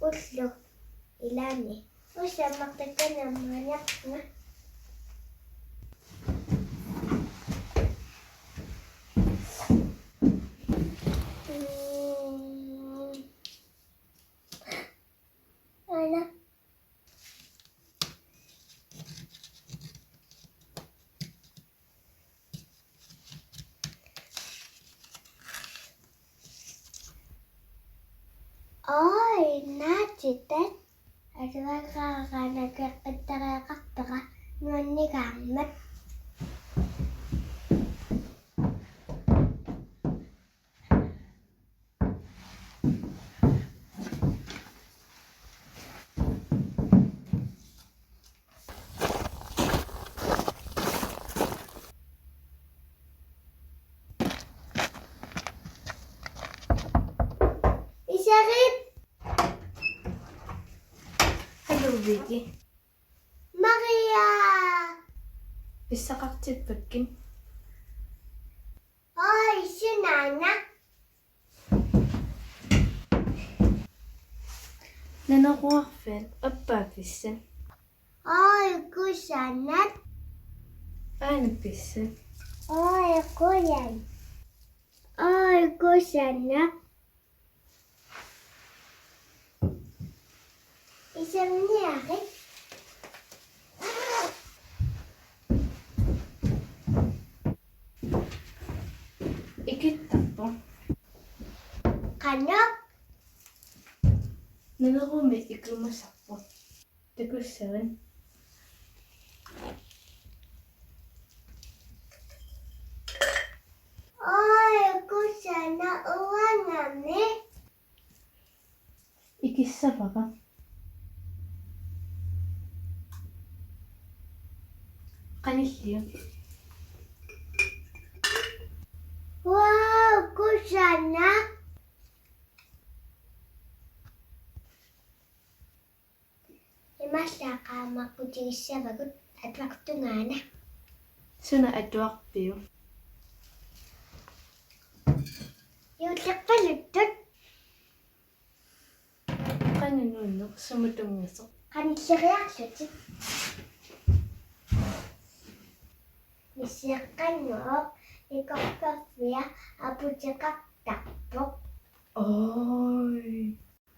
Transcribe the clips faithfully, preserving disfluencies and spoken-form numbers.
Ullu ilaanni. Usammartakkanammaanaqna. Mm. Aana. Oi, naatitat. Atuagaaraanakeqqittariaqarpara nuannigaarmat. Iserit. Hallo, Vicky. Maria. Pissaqartippakkit. Oi, sinaana. Naneruarfiat, aappaa pissat. Oi, kusanaq. Aana pissat. Oi, kujan. Oi, kusanaq. Iserniarit. Ikittarpoq. Qanoq? Nanerummik ikumasarpoq. Takussavat. Oi, kusanaq uangami. Ikissavara. Qanilliu. Wow, kusanaq. Imaallaat qaammaqqutigissavarput atuartungaana. Suna atuarpiuk? Juullerpaluttut. Qanoq nuunneq, sumut tunngasoq? Qanilleriarlutit. Nissiaqqanngooq ikorperfia aputeqartarpoq. Oi.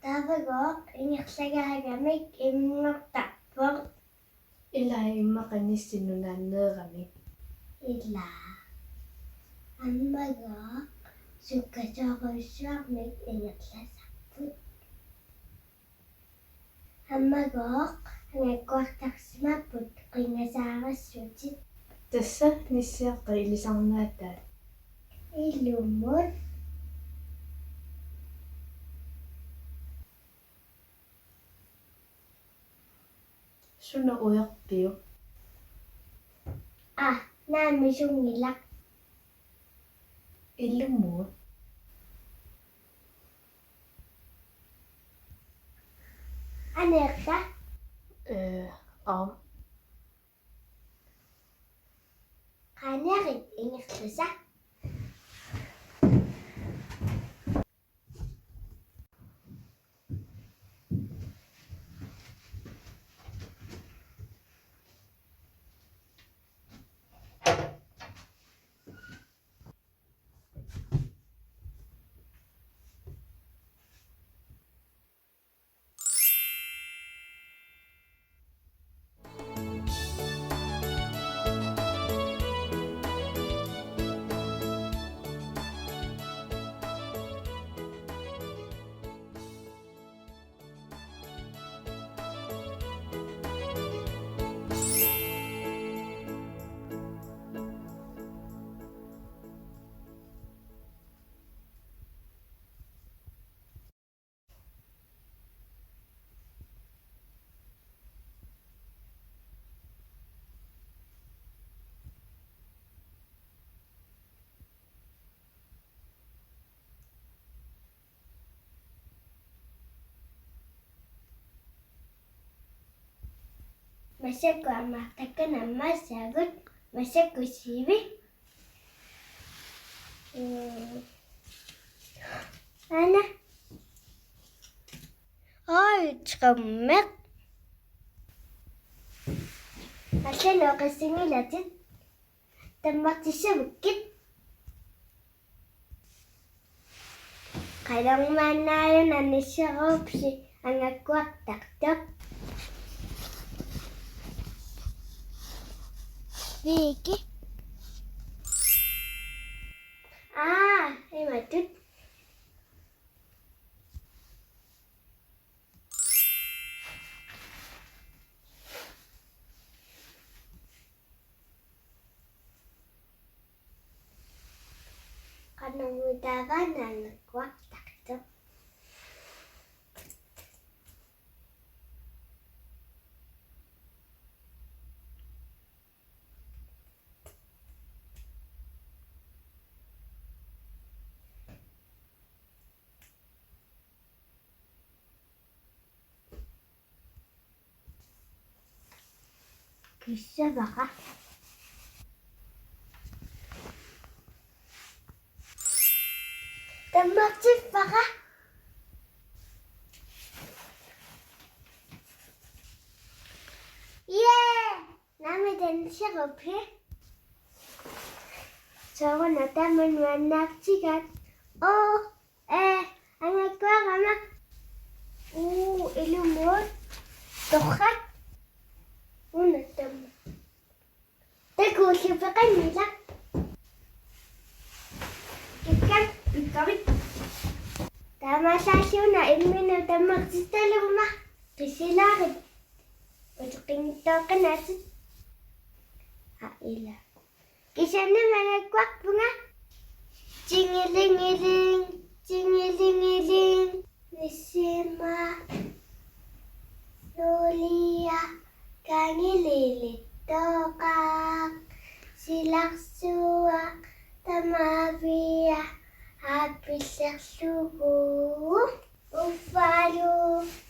Taavagooq ingerlagaagamik imminngortarpoq. Ilaa immaqa nissi nunaanneeramik. Ilaa. Ammagooq sukkasoorujussuarmik ingerlasarput. Ammagooq angakkuartarsimapput qinngasaarassutit. Tassa nissiaqqat ilisarnaataat. Ilumut. Suna ujarpiuk? Aa, naamik sunngilaq. Ilumut. Aneerta? Ee, aam. Qaniarit ingerlasa. Massakkut aamma takanna massaagut, massakkut sivi. Mm. Aana. Oj, trommeq. Allanut oqassanngilatit. Tammartissavakkit. Qanormaannaajuna nisseruupsi angakkuartartoq. Vicky. Aa, imatut. Qanormitaava angakkuartartoq. Kissavara. Tammartiffara. Yay! Naamik danseruppit. Sooruna tamanna nuannaartigaat. Oo, ee, angakkuarama. Uu, ilumut. Torrak. Una tamma. Takuulli peqanngilaq. Kikkut pikkorik. Taamaallaat una imminut tammartittaleruma. Qissilaarit. Uteqqinngitsoorsinnaavit. Aa, ila. Kisianni angakkuarpunga. Tingilingiling, tingilingiling. Nissimaaq nulia kangililittoqaaq. Silarsuaq tamaviaq aappillerlugu. Uffalu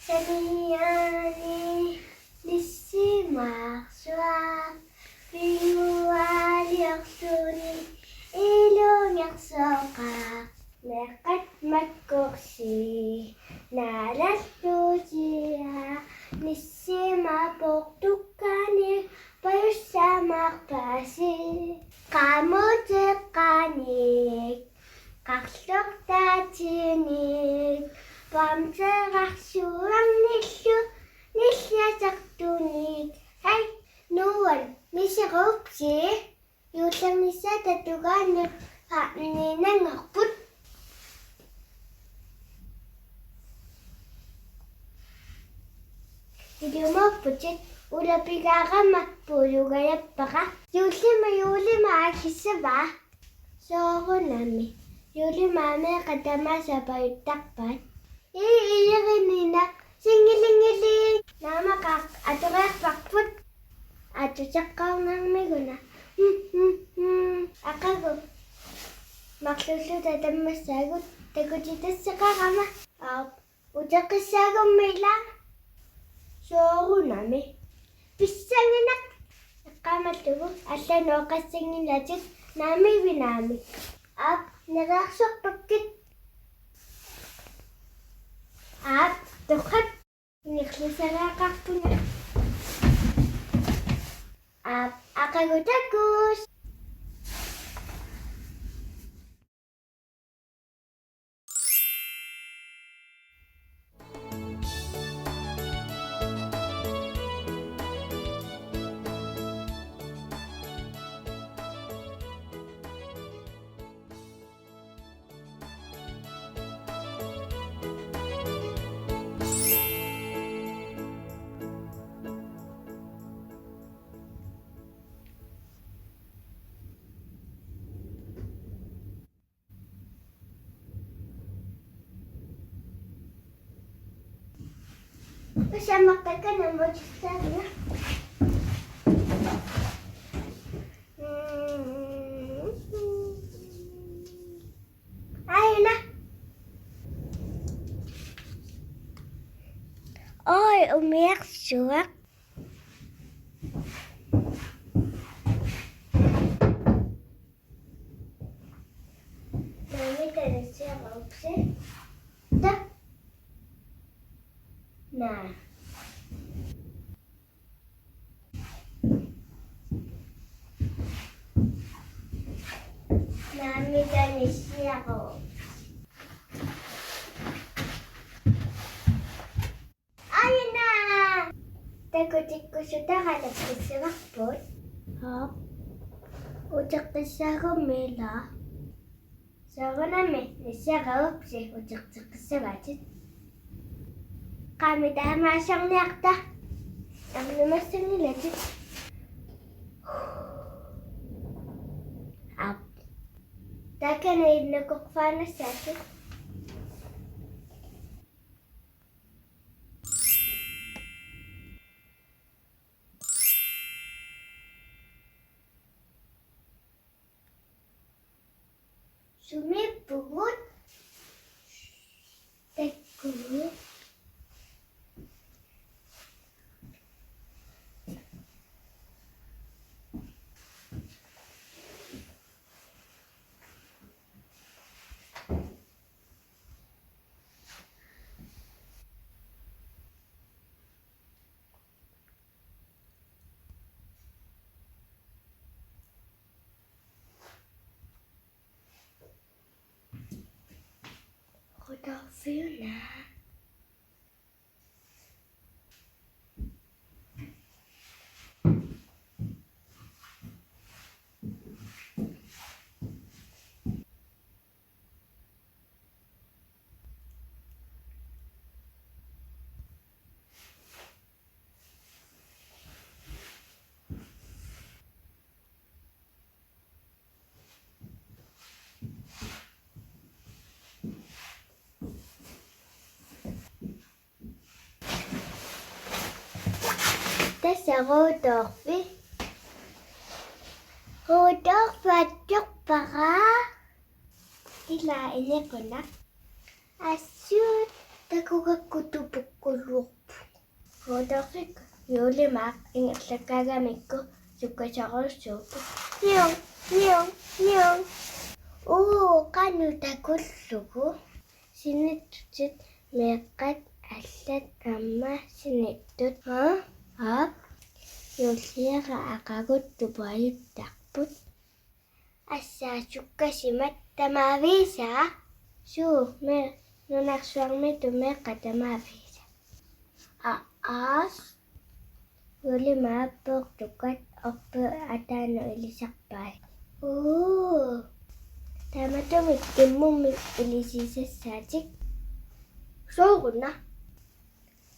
saniani nissimaarsuaq, pinnguaaliorluni ilungersoqaaq. Meeqqat makkorsi naalallusia, nissimaaq poortukkanik pajussamaarpasi. Qamuteqqanik qarlortaatinik, bamserarsuarnillu nilliasartunik. Hej, nuan, nisseruupsi. Juullernissaata tungaanut paarniinanngorput. Ilumuupputit, ulapigaarama puulugajappara. Juullimi juullimi aaqqissavaa. Soorunami. Juullimi aamma meeqqat tamaasa pajuttarpaat. Ii, iirinina. Singilingiling. Naamaqaaq, atoriarparput. Atuseqqaarnarmiguna. Mm, mm, mm. Aqagu. Marluulluta tammassaagut. Takutitasseqarama. Aap. Uteqqissaagummi ila. Soorunami. Pissanganaq. Eqqaamallugu allanut oqassanngilatit naamivinaami. Aap, neriarsorpakkit. Aap, torrak. Ingerlasariaqarpunga. Aap, aqagu takuss. Usamaqtakka namut saavina. Aina. Oj, umiarsuaq. Naamik danseruupsi. Ta. Taanna nissiaruk. Aajuna! Takutikkusutara nakkissavarput. Aap. Uteqqissaagummi ila. Soorunami nissiaruk, uteqqissivatit. Qaa, taamaasarniarta. Ernumassanngilatit. Aap. Taakani innukoqfaanassaatit. Sumiippugut? Takkugu. Rudolfiuna. Tassa Rudolfi. Rudolfi atorpara. Ila inequnaq. Assut, takugakku tupukkulluarpugut. Rudolfip juulimaaq ingerlakkaagamikku sukkasoorujussuupput. Niu, niu, niu. Uu, qanoq takullugu. Sinittutit meeqqat allat aamma sinittut. Haa? Aap. Juulliara aqagu tupaajuttarput. Assaat sukkasimat tamaaviisa. Suu, me nunarsuarmi tumeeqqa tamaaviisa. Aa, aas. Juulimaappoq tukkat orpiit ataanut ilisarpai. Uu. Tamatumik immumik ilisisassaatit. Sooruna?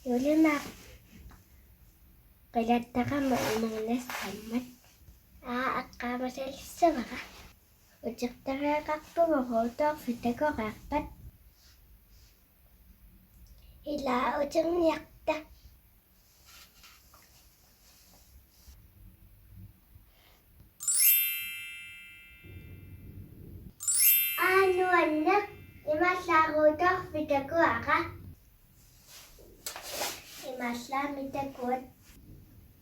Juulimaaq qilattarama imunnassammat. Aa, aqqaamassalissavara. Utertariaqarpugut Rudolfi takoreerpat. Ila uterniarta. Aa, nuanneq, imaallaat Rudolfi takuara. Imaallaat mitakuat.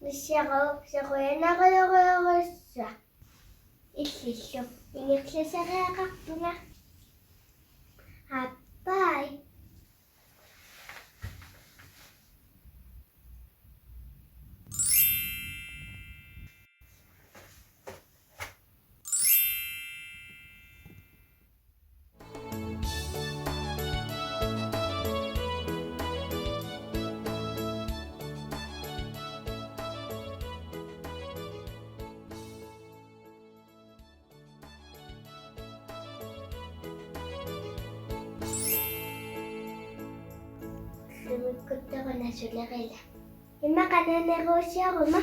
Nissiaruk, soqujanarujorujussuaq. Illillu ingerlasariaqarpunga. Aappai. Sumiikkuttaruna sulerila. Immaqa naneruusioruma.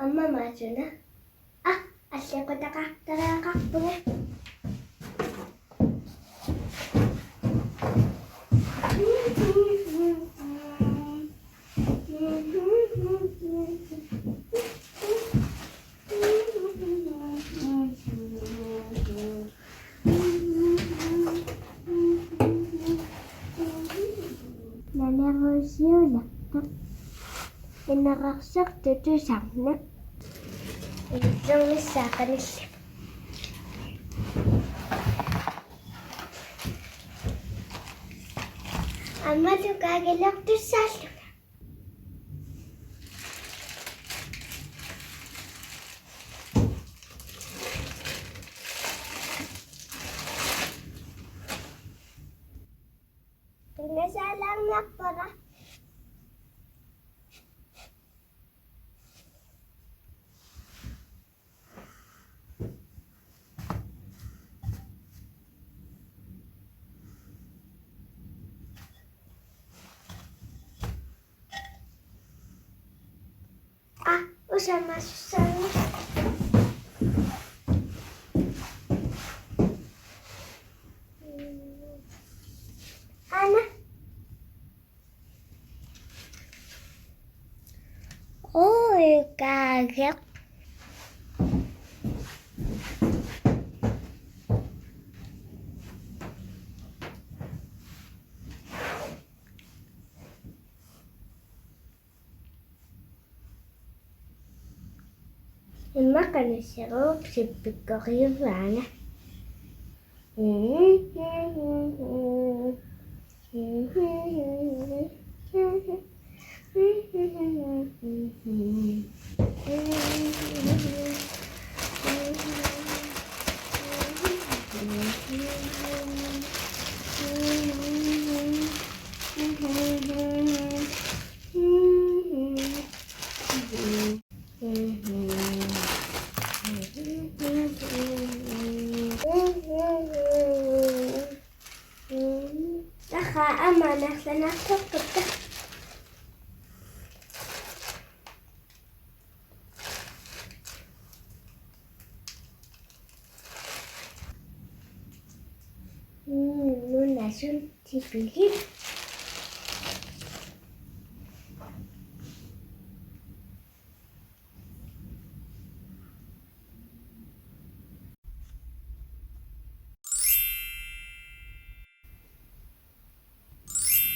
Aamma maatuna. Aa, allequtaqartariaqarpunga. Naneruusiulerpoq. Ineqarsortut tusarneq. Illunngissaaqanillu. Aamma tukaagilortussaallunga. Tungasaalaarniarpara. Aa, usamassanni. Aana. Uikaageq. Immaqa nasserup sippikkoriuvaanga. Taxa aamma amerlanersoqqukkit. Mm, nunasut tipigit.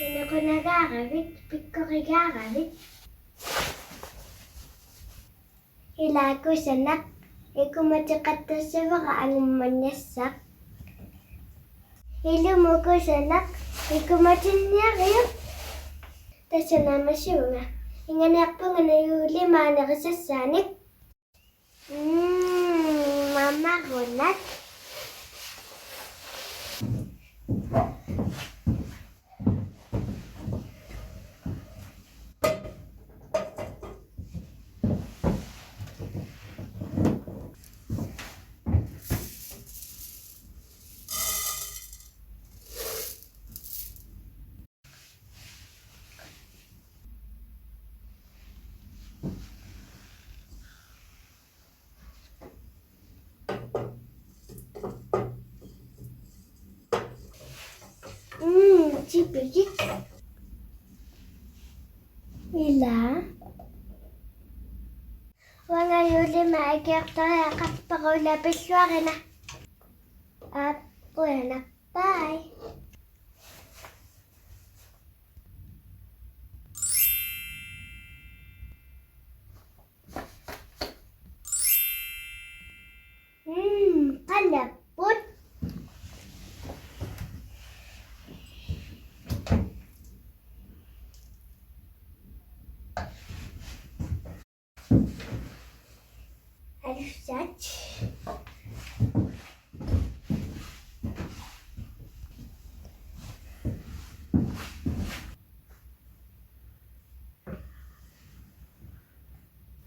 Inequnagaaravit, pikkorigaaravit. Ila kusanaq, ikumatiqattassavara angummannassaq. Ilumut kusanaq, ikumatinniariuk. Tassa naammassuunga. Inganeerpunga una juulimaanerusassaanik. Mm, mamarunaq. Mm, tipigit. Ila. Uanga juulimaaq ikiortariaqarpara, una pilluarina. Aap, qujanaq. Bye. Mm, qanapput. Alussat.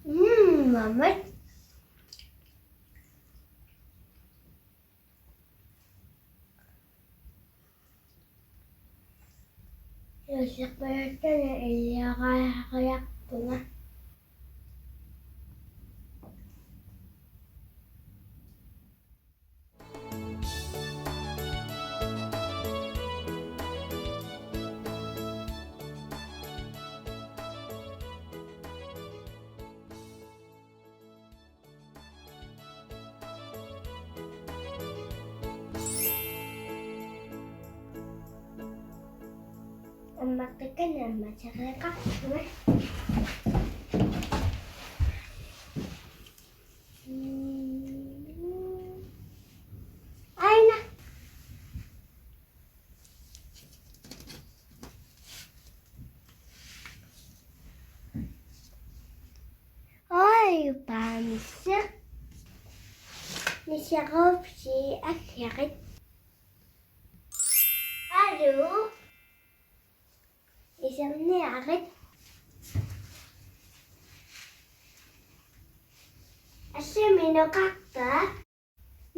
Mm, mamat. Juullerpaluttunik iliorariarpunga. Ammaqqikka naammassereerpunga. Nissiaq. Nissiaruupsi allarit. Aluu. Iserniarit. Allamik inoqarpa?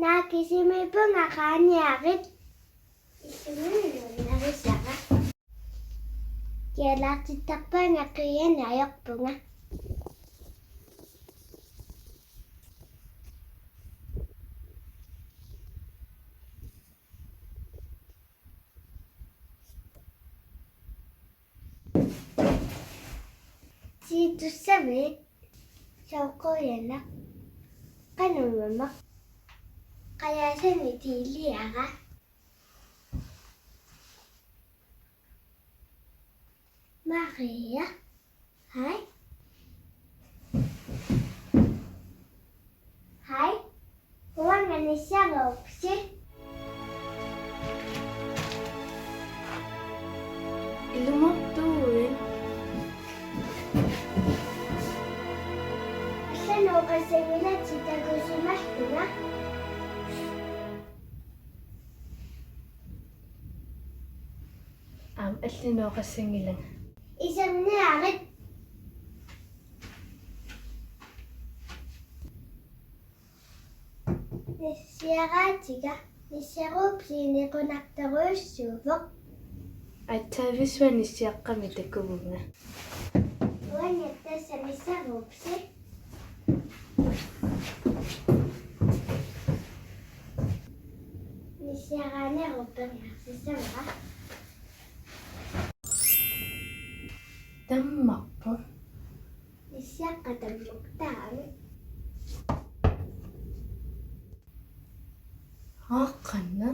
Naa kisimiippunga, qaaniarit. Isumini nuannarisara. Kialaartittarpaannga qiiani ajorpunga. Tiitussami soqujana qanumama qajaasani tiiliara. Maria. Hej. Hej. Uanga nissiaruupsi. Ilumortuuit. Allanut oqassanngilatsi takusimallunga. Aamma allanut oqassanngilanga. Iserniarit. Nissiaraatiga, nissiaruupsi inequnartorujussuuvoq. Aatsaavissua nissiaqqamik takuvunga. Uani tassa nissiaruupsi. Nissiaraanerup periarsissavara. Tammarpoq. Nissiaqqat tammuktaami. Aaqqanna.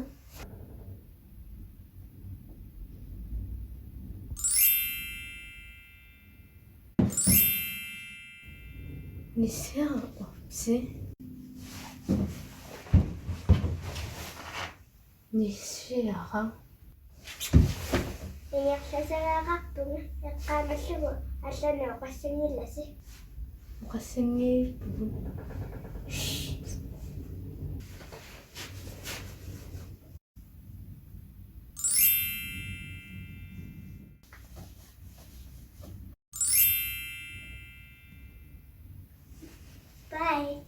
Nissiaruupsi. Nissiaraq. Ingerlasariaqarpunga, eqqaamallugu allanut oqassanngilasi. Oqassanngippugut. Bye.